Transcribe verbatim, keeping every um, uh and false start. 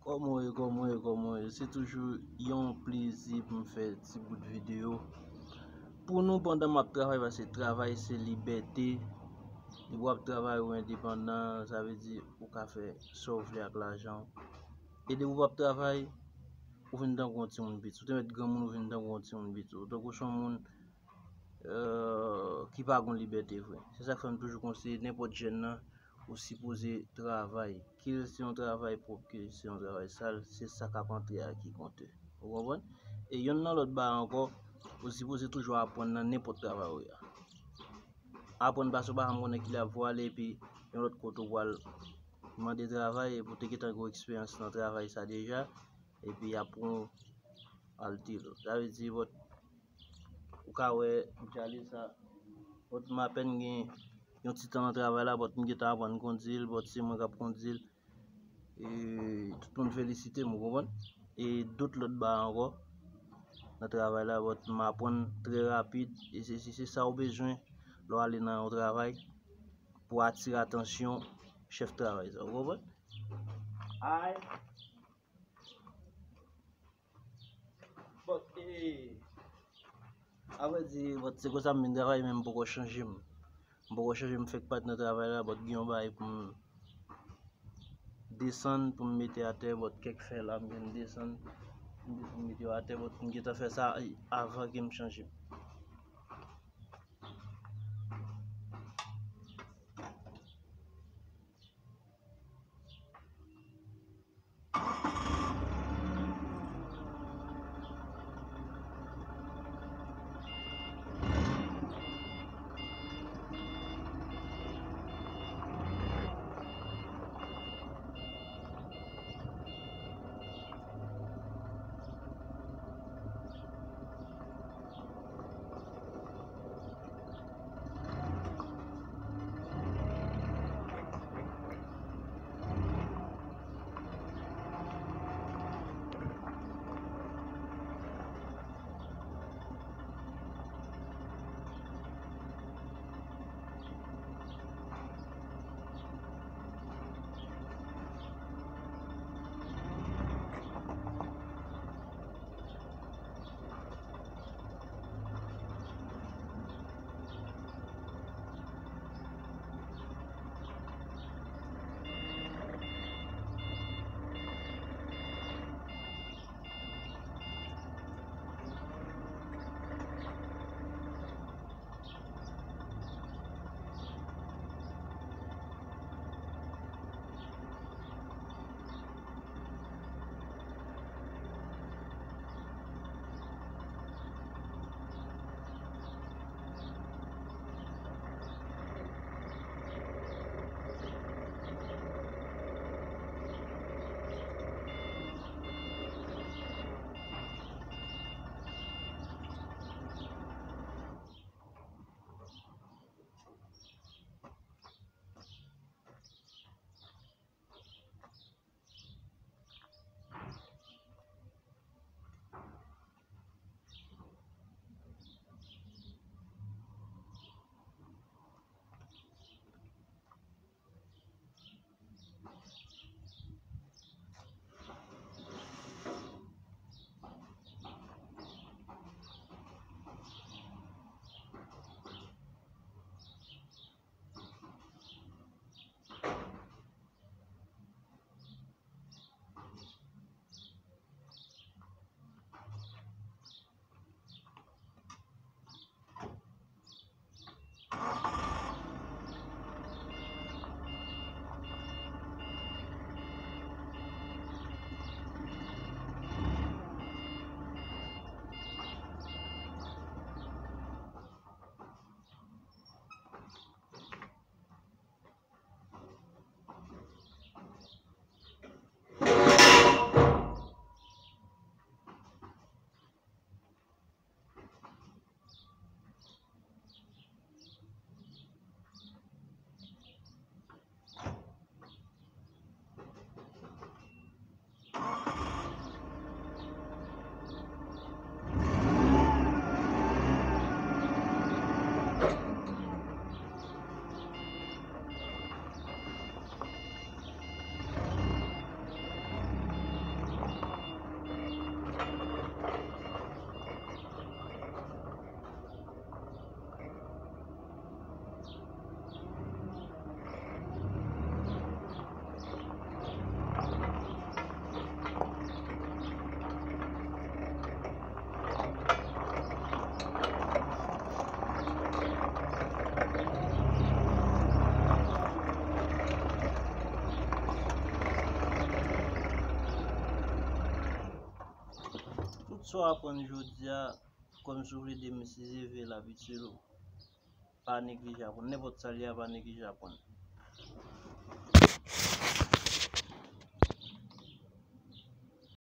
Kòman w ye, kòman w ye, kòman w ye? Se toujou yon plezi pou m fè ti bout videyo pou nou pandan m ap travay, paske travay se libète. Depi w ap travay, ou endepandan, sa vle di ou ka fè sa w vle ak lajan w. E depi w p ap travay, ou vin tankou yon timoun piti. Ou te mèt granmoun, ou vin tankou yon timoun piti. Ou tankou se yon moun euh, ki pa gon libète vre. Se sa k fè m toujou konseye nenpòt jèn nan, ou sipoze travay. Ke l se yon travay pwòp, ke l se yon travay sal, se sa k ap antre a ki konte. Ou konprann? E yonn nan lòt bagay ankò, ou sipoze toujou aprann nan nenpòt travay ou ye a. Aprann, paske ou pa janm konnen kilè y ap vwale, epi yon lòt kote ou pral mande travay, epi ou te gentan gen eksperyans nan travay sa deja, epi y ap pran w al tire w. Sa vle di, bòt, ou ka wè, m chale sa. Bòt, m apèn gen yon ti tan nan travay la, bòt, m gentan aprann kondi l, bòt, se mwen k ap kondi l. E tout moun felisite m, ou konprann? E dout lòt bagay ankò nan travay la, bòt, m aprann trè rapid. E se, se, se sa ou bezwen lè w ale nan yon travay pou atire atansyon chèf travay sa, ou konprann? Ay. Bòt, e, a vrè di, bòt, se konsa m vin travay, men m poko chanje m. M poko chanje m, fèk pa t nan travay la, bòt, gen yon bagay pou m desann, pou m mete atè, bòt, kèk fè la, m vin desann, m desann mete yo atè, bòt, m gentan fè sa avan ke m chanje m. Sa w aprann jodi a, kòmsi w vle demisize, veye l ap itil ou. Pa neglije aprann. Nenpòt sa l ye a, pa neglije aprann.